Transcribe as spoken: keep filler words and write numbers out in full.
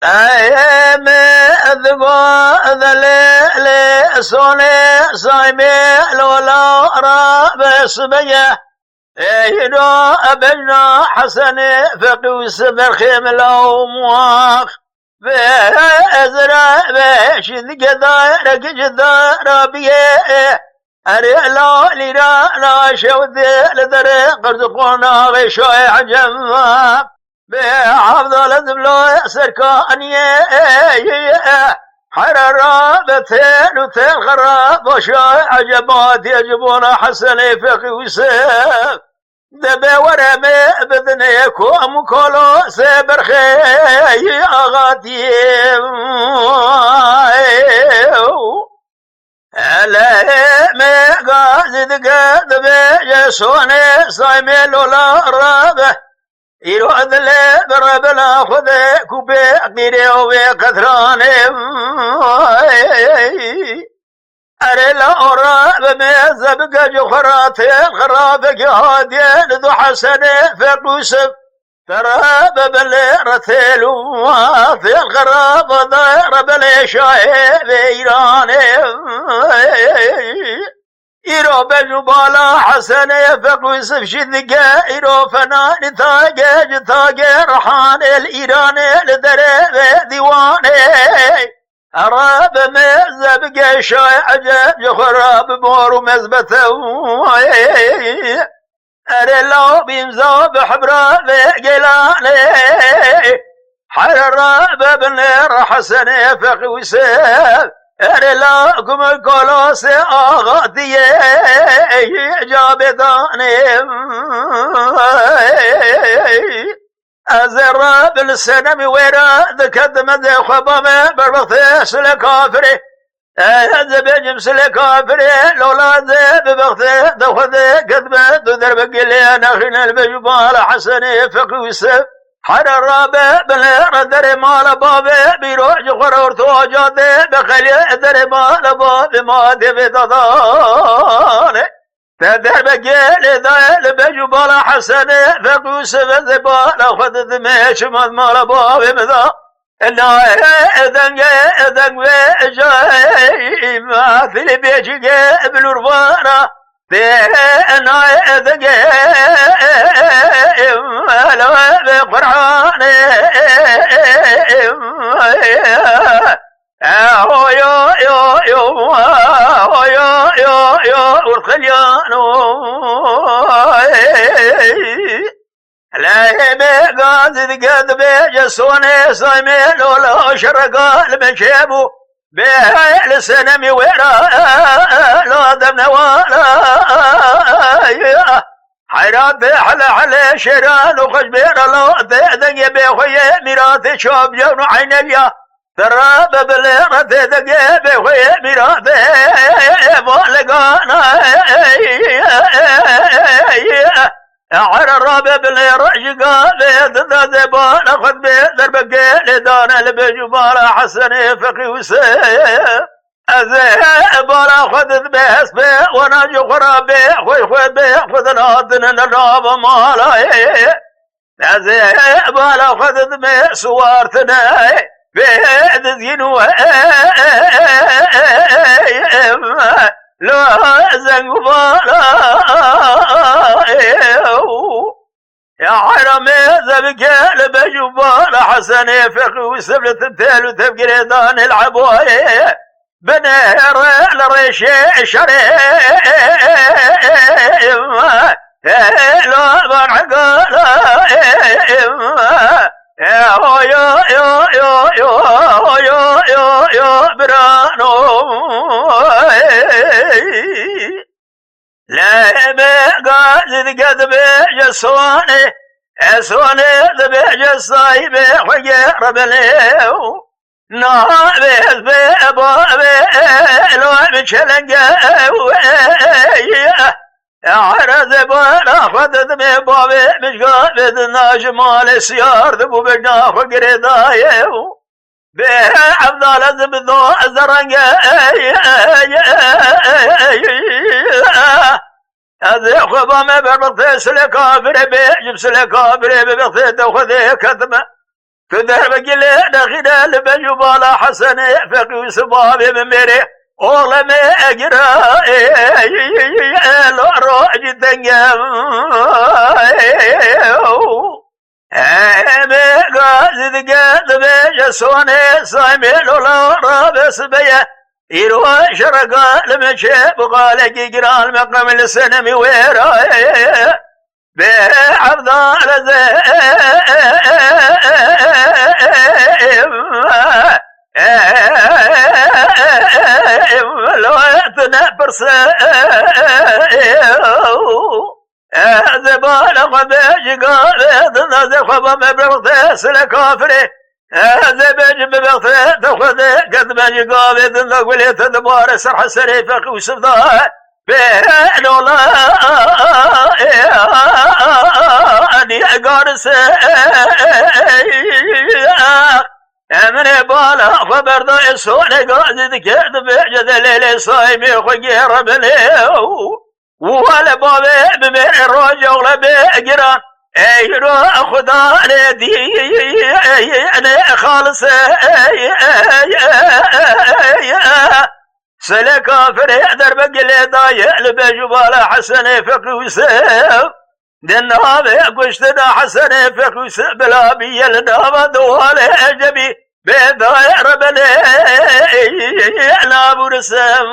Ey me digo delê lê sonê saymê lola ra besmeye. Ey do bejna Hesenê Feqî û Seberxê mila û muax. Ve ezra ve şindike dare gece dara biye. Erê la lîra la şewde li derê qirdiqona ve şoyê ecem. Bê Evdal ez bila serkaniyê. Here ra be têl û têl xera boşa eceba diye ji bona Hesenê Feqî Ûsef. De be were me bidinê kom û kolo sê berxê axa diye. Ele me gazî dike dibêje sonê saymê lola rabe. Îro dilê bi rebela xwe de ku bê qîrê û bê qetranê. Erê la ora bi me zebike ji xwe ra têl xirabekî hatiye li du Hesenê Feqî Ûsef. Tere be belê re têl û têl xiraba de re belê şahê vê Îranê. Îro bej û bala Hesenê Feqî Ûsef jî dike, îro fenanî tage ji tagê rihanê li Îranê li derê vê dîwanê. Here bi me zebike şoyê eceb ji xwe ra bi mor û mezbete. Erê la bîmza bi hebra vê gelanê. Here ra be binê re Hesenê Feqî Ûsef. Erê la ku min kolosê axa diye cabê danê. Ez ê re bi li senemî wê re diketim, ez ê xwe bame ber wextê sile kafirê. Ez ê bêjim sile kafirê, lola ez ê bi wextê de xwe de ketime tu derbekê lê nexîne li bej û bala Hesenê Feqî Ûsef. Here rabe binê re derê mala bavê bîro ji xwe re orto cadê be xelê derê mala bavê ma dê vê dadanê. Te derbe gelê daye li bej û bala Hesenê Feqî Ûsef ez ê bala xwe didimê çima mala bavê min da. Nayê dengê deng vê cayê ma filê bêçikê bilûrvana. Tê nayê dengê lo vê Qur'anê. Ho yo yo yo, ho yo yo yo, urxilyan o. Lê me gazî dike dibêje sonê saymê lola şereka li me çêbû. Bê li senemî wê re la demnewala. Heyra tê hele hele şêran û xweş bê re la tê dengê bê xwe yê mîratê çabiyan û eyneliya. Tere be bilê re tê dengê bê xwe yê mîratê balegana. Here rabe bilê re ji gavê dide zê bala xwe dibê derbekê lê dane li bêj û bala Hesenê Feqî Ûsê. Ez ê bala xwe didibê hespê wana ji xwe ra bê xwe xwe bê xwe dinatine li nava malayê. Ez ê bala xwe didimê siwartine bê dizgîn û lo zeng û bala. Ya heyra me zebike li bej û bala Hesenê Feqî Ûsef li tim têl û tevgirê danê li Eboyê. Binêre li rêşê şerê. Lo van hegala. Yo yo yo yo yo yo yo yo yo birano. Lê me gazî dike dibêje sonê, e sonê dibêje saybê xwe gere belê. Navê ez bê bavê lo bi çelenge. Erezê bala xwe didimê bavê mijga bê dina ji malê siyar dibû bejna xwe girêdayê. Bê evdal ez bi do ez renge. Ez ê xwe bame ber bixtê silê kafirê bê, ji silê kafirê bi bixtê te xwe dê ketime. Tu dervekî lê nexîne li bej û bala Hesenê Feqî Yûsif bavê min mêrê. Oxlê me egire, lo rojî tenge. Eme gazî dike dibêje sonê saymê lola rabe sibeye. Îro şereka li me çê bi xalekî giran me qemil senemî wêra. Bê evdal ez êm, êm, lo tu nepirse. Ez ê bala xwe bêjî gavê din, ez ê xwe bame bextê sile kafirê. Ez ê bêjî bi bextê te xwe de, ke dibêjî gavê din de gulê te dibare ser Hesenê Feqî Yûsif da. Bê nola, niye garise. Emre bala xwe berda, e sole gazî dike dibêje de lêlê saymê xwe gêre binê. Wale bavê bimêrê rojê oxlê bê giran. Ey ro Xuda lê dî, ey, ey, ey, xalise, ey, ey, ey, ey, Sele kafirê derbe gilê daye li bej û bala Hesenê Feqî Yûsif. Di navê kuştina Hesenê Feqî Yûsif bila bîye li nava duwalê ecebî. Bê dayê rebenê nabûrisim.